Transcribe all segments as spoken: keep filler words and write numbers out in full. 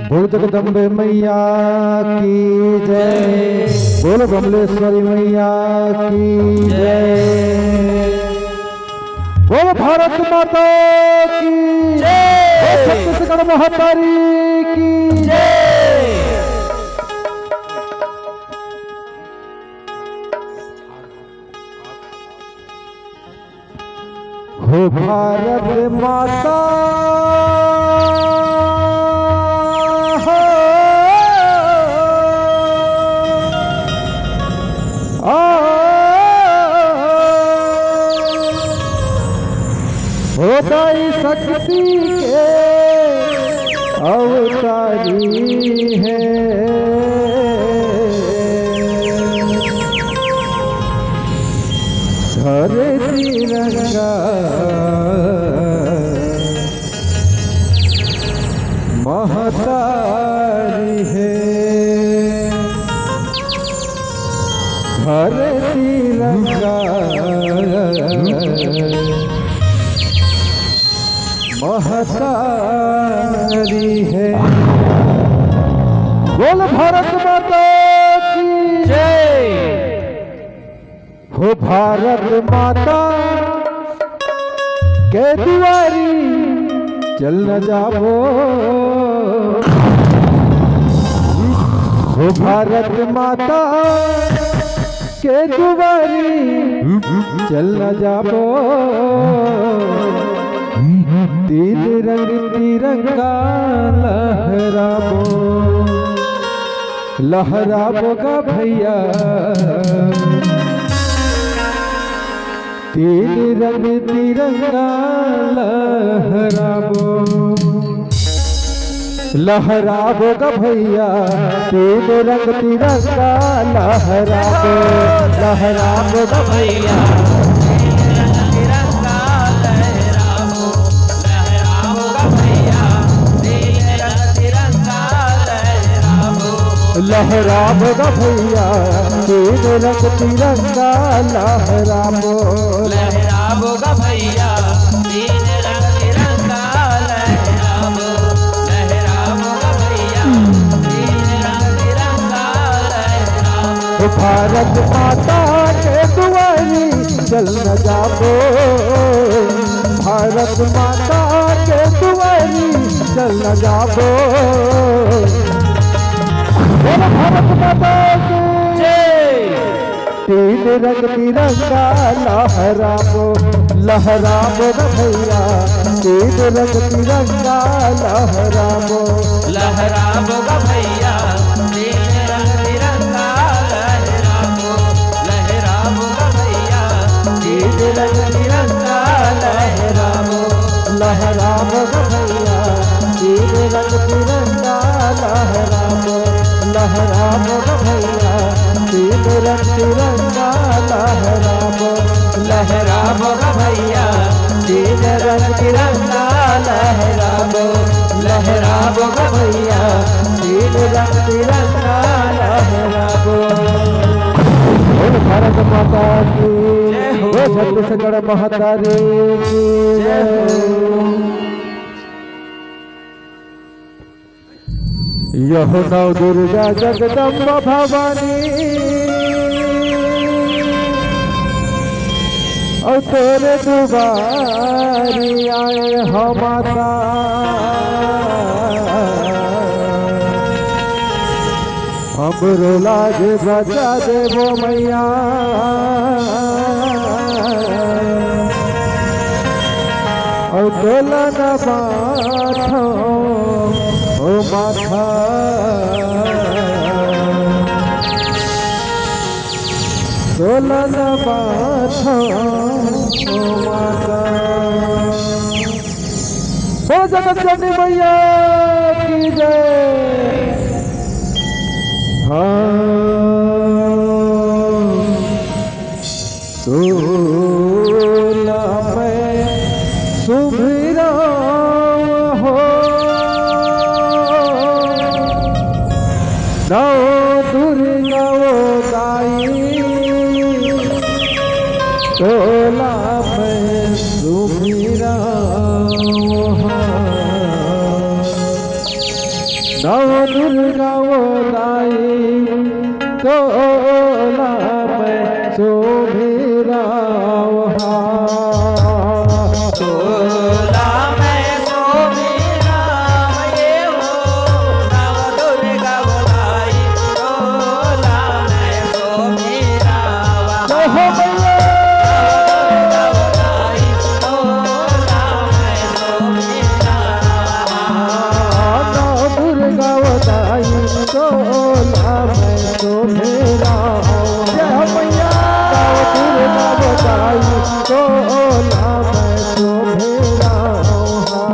बोल जगदम्बे मैया की जय, बोल बमलेश्वरी मैया की जय, बोल भारत माता की जय, बोल छत्तीसगढ़ महतारी की जय। हो भारत माता हो, आ, हो दाई शक्ति के अवतारी हे। धर तिरंगा महतारी हे, धर तिरंगा महतारी हे। बोल भारत माता की जय। हो भारत माता के दुआरी चल न जाबो, हो भारत माता के दुआरी चल न जाबो, तीन रंग तिरंगा लहराबो, लहराबो गा भैया, तीन रंग तिरंगा लहराबो, लहराबो गा भैया, तीन रंग तिरंगा लहराबो, लहराबो गा भैया। लहराबो गा भैया, तीन रंग तिरंगा लहराबो। लहराबो गा भैया, तीन रंग तिरंगा लहराबो। लहराबो गा भैया, तीन रंग तिरंगा लहराबो। भारत माता के दुआरी चल न जाबो, भारत माता के दुआरी चल न जाबो। बोल भारत माता की जय। तीन रंग तिरंगा लहराबो, लहराबो गा भैया, तीन रंग तिरंगा लहराबो। लहराबो गा भैया, तीन रंग तिरंगा लहराबो, लहराबो गा भैया, तीन रंग तिरंगा लहराबो। लहराबो गा भैया, तीन रंग तिरंगा लहराबो, लहराबो गा भैया, तीन रंग तिरंगा लहराबो। लहराबो गा भैया, तीन रंग तिरंगा लहराबो। लहराबो गा भैया, तीन रंग तिरंगा लहराबो। बोल भारत माता की जय हो। बोल छत्तीसगढ़ महतारी की जय हो। यहो नव दुर्गा जगदम्बा भवानी, अउ तोरे दुआरी आए हो माता। हमरो लाज बचा देबो मैया, अउ तोला न बांधो ओ माथा, तोला न बांधो ओ माथा। बोल जगत जननी मैया की जय। हाँ, तोला मैं सुमिरँव हो, नौ दुर्गा ओ दाई, तोला मैं सुमिरँव हो। नव दुर्गा वो दाई तोला मैं सुमिराव हा। तोला मैं सुमिराव ये हो, नव दुर्गा वो दाई तोला मैं सुमिराव हा। जय हो मैया। नव दुर्गा वो दाई तोला मैं सुमिराव हा। नव दुर्गा वो दाई तोला मैं सुमिराव। जय हो मैया। नव दुर्गा वो दाई तोला मैं सुमिराव हा।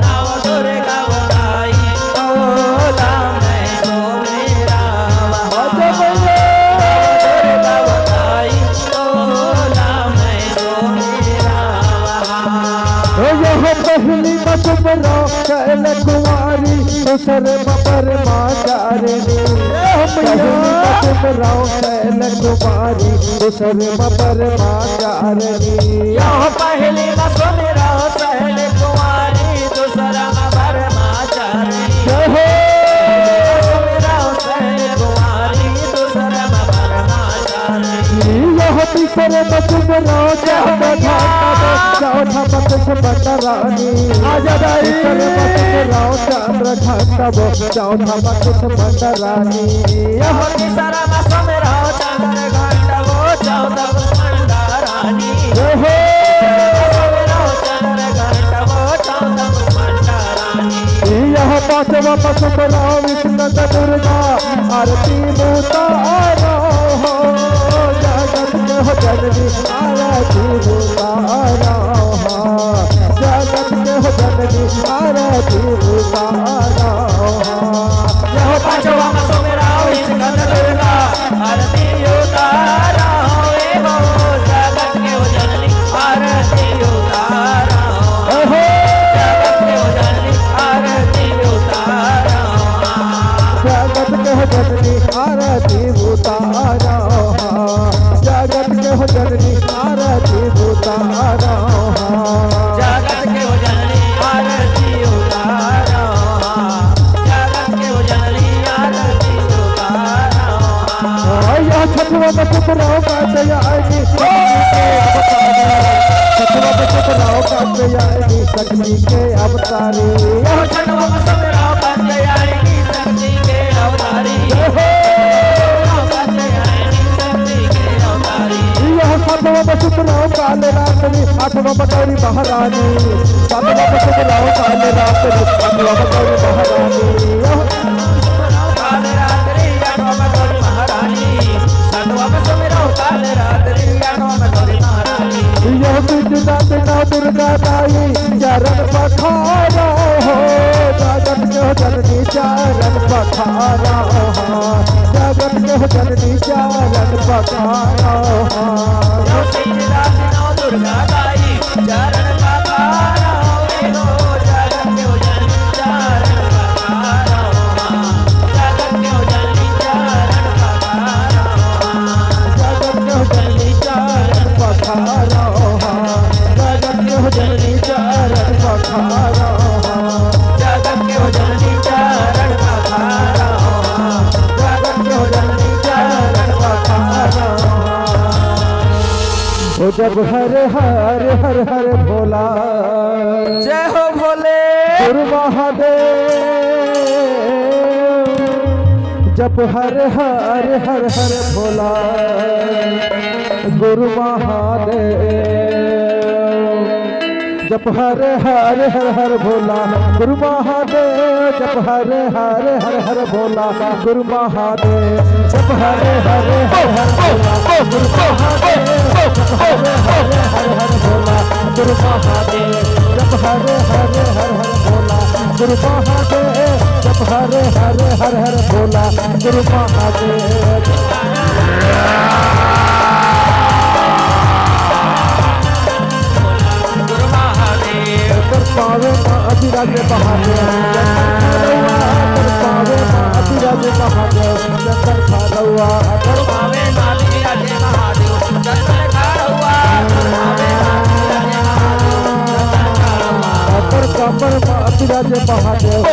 नव दुर्गा वो दाई तोला मैं सुमिराव हा। जय मैया। नव दुर्गा वो दाई तोला मैं सुमिराव हा। ओ यह पहली म सुमिराव शैल कुमारी, दूसर म ब्रह्मचारिणी। ए हो मैया। पहली म सुमिराव शैल कुमारी, दूसर म ब्रह्मचारिणी। यह पहली म सुमिराव शैल कुमारी, दूसर म ब्रह्मचारिणी। जय हो। सुमिराव शैल कुमारी, दूसर म ब्रह्मचारिणी। यह तीसर म सुमिराव चंद्र घंटा, चौथा म कुसुम रानी। आजा दाई। तीसर म सुमिराव चंद्र घंटा, चौथा म कुसुम रानी। यह तीसर म सुमिराव चंद्र घंटा, चौथा कुसुम रानी। जय हो। सुमिराव चंद्र घंटा, चौथा कुसुम रानी। यह पांचवा म सुमिराव स्कंद दुर्गा आरती उतारो हो, जगत के हो जननी आरती उतारो हो, जगत के हो जननी आरती उतारो हो। यह पांचवा म सुमिराव स्कंद दुर्गा आरती उतारो हो, ए हो, जगत के हो जननी आरती उतारो हो। ए हो। जगत के हो जननी आरती उतारो हो। जगत के हो जननी आरती उतारो हा, जगत के हो जननी आरती उतारो हा। जगत के हो जननी आरती उतारो हा, जगत के हो जननी आरती उतारो हा। यह छठवा म सुमिराव कात्यायनी, छठवा म सुमिराव कात्यायनी शक्ति के अवतारी। यह छठवा म सुमिराव कात्यायनी शक्ति के अवतारी। जय हो। यह सातवां म सुमिराव काल रात्रि, आठवां म गौरी महारानी। सातवां म सुमिराव काल रात्रि, आठवां म गौरी महारानी। यह काल रात्रि, आठवां म गौरी महारानी। सातवां म सुमिराव काल रात्रि, आठवां म गौरी महारानी। यह सिद्धिदात्री नव दुर्गा दाई चरण पखारो हो, जगत के हो जननी चरण पखारो हो, जगत के हो जननी चरण पखारो हो। यह सिद्धिदात्री नव दुर्गा दाई चरण पखारो हो, जगत के हो जननी चरण पखारो हो। जगत के हो जननी चरण पखारो हा। जगत के हो जननी चरण पखारो हा। जगत के हो जननी चरण पखारो हा। जगत के हो जननी चरण पखारो हा। जगत के हो जननी चरण पखारो हा। ओ जब हर हर हर हर भोला। जय हो भोले। गुरु महादेव। जप हर हर हर हर भोला गुरु महादेव। जप हर हर हर हर भोला गुरु महादेव। जप हर हर हर हर भोला गुरु महादेव। जप हर हर हर हर भोला गुरु महादेव। जप हर हर हर हर भोला गुरु महादेव। जप हर हर हर हर भोला गुरु महादेव। जप हर हर हर हर भोला गुरु महादेव। गुरु महादेव। कर पावे माँ अधिराज महादेव। कर पावे माँ अधिराज महादेव। कर पावे माँ अधिराज महादेव। कर पावे माँ अधिराज महादेव। कर पावे माँ अधिराज महादेव। कर पावे माँ अधिराज महादेव।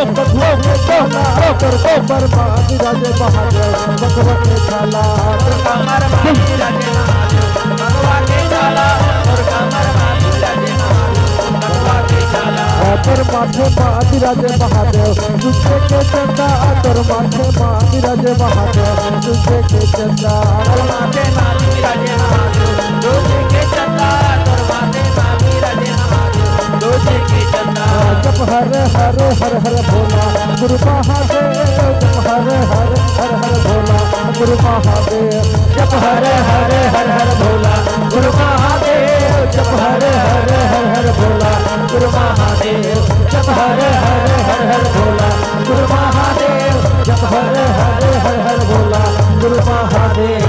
तोर कमर मा बिराजे महादेव, बघवा के छाला। तोर कमर मा बिराजे महादेव, बघवा के छाला। तोर कमर मा बिराजे महादेव, बघवा के छाला। तोर माथे मा बिराजे महादेव, तुझे के चंदा। तोर माथे मा बिराजे महादेव, तुझे के चंदा। तोर माथे मा बिराजे महादेव, तुझे के चंदा। तोर माथे मा बिराजे महादेव, तुझे के चंदा। जप हर हर हर हर भोला गुरु महादेव। जप हर हर हर हर भोला गुरु महादेव। जप हर हर हर हर भोला गुरु महादेव। जप हर हर हर हर भोला गुरु महादेव। जप हर हर हर हर भोला गुरु महादेव। जप हर हर हर हर भोला गुरु महादेव।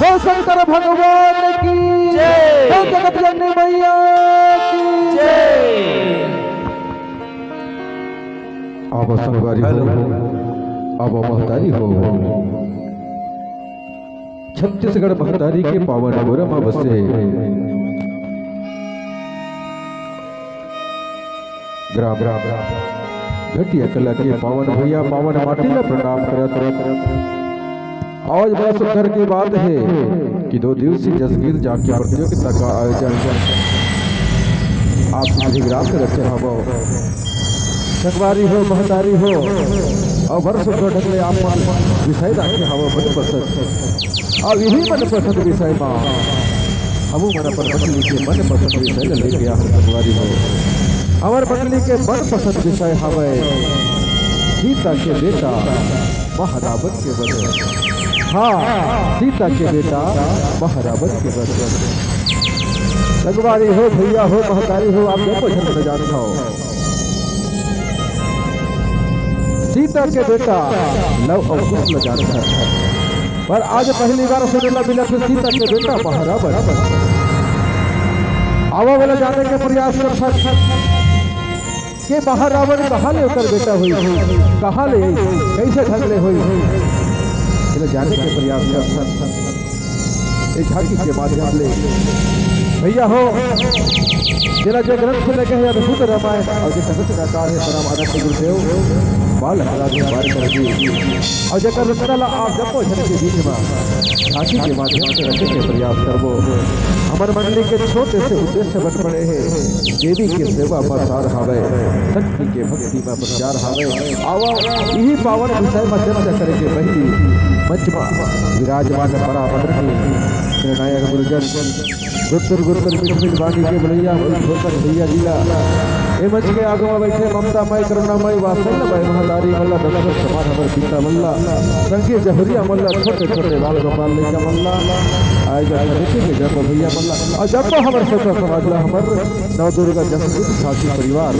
हो शंकर भगवान की जय। हो जगत जननी मैया की जय। अब संगवारी हो, अब महतारी हो, छत्तीसगढ़ महतारी के पावन गोरा मा बसे ग्राम घटिया कला के पावन भुइयां, पावन माटी ला प्रणाम करत आज बड़ा सुंदर के बात हे कि दो दिवसीय जसगीत जाके प्रतियोगिता का आयोजन आप सभी ग्राम के रखे हवो। संगवारी हो, महतारी हो, अउ बड़ा सुंदर ढंग ले आप मन विषय राखे हवो मनपसंद। अउ इही मनपसंद विषय मा हमू मन अपन मंडली के मनपसंद विषय ल लेके आए हन संगवारी हो। हमर मंडली के मनपसंद विषय हवय सीता के बेटा महारावण के वध। हाँ, सीता के बेटा महारावण के वध। संगवारी हो, भैया हो, महतारी हो, आप जम्मो झन ल जानत हव। सीता के बेटा लव अउ कुश ल जानत हव, पर आज पहली बार सुने ला मिलत हे सीता के बेटा महारावण। आवा वाला जाने के प्रयास करथन। के महारावण कहाँ ले ओकर बेटा होई, कहाँ ले आई, कैसे ढंग ले होई, एला जाने के प्रयास करथन। ए झांकी के माध्यम ले भैया हो, जेला जे ग्रंथ लेके हे अद्भुत रामायण अउ जे संरचनाकार हे परम आदरणीय गुरुदेव बाल हराज कुमार जी अउ जेकर रचना ला आप जम्मो झन के बीच में झांकी के माध्यम से रखे के प्रयास करबो। हमर मंडली के छोटे से उद्देश्य बन पड़े हे, देवी के सेवा मा सार हावय, शक्ति के भक्ति मा प्रचार हावय। आवा, इही पावन विषय मा चर्चा करे के पहिली मंच मा विराजमान परम आदरणीय निर्णायक गुरुजन गुरतुर गुरतुर मिठ मिठ बानी के बलैया मोर छोटन भैया जी ला, ए मंच के आगू मा बैठे ममता मय, करुणा मय, वात्सल्य मय महतारी मन ला, दशरथ समान हमर पिता मन ला, संगे जहुरिया मन ला, छोटे छोटे बाल गोपाल लइका मन ला, आए जब देखे के जब भैया मन ला, अउ जब हमर छोटा समाज ला, हमर नवदुर्गा जसगीत झांकी परिवार,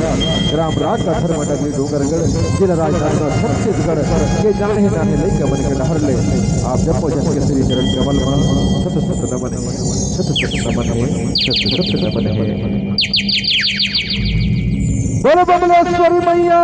ग्राम राग का धर्म नगरी डोंगरगढ़, जिला राजनांदगांव, छत्तीसगढ़ के जाने जाने लइका मन के डहर ले आप जम्मो झन के श्री चरण कमल मा शत शत नमन हे, शत शत नमन हे, शत शत नमन हे। बोलो बमलेश्वरी मैया।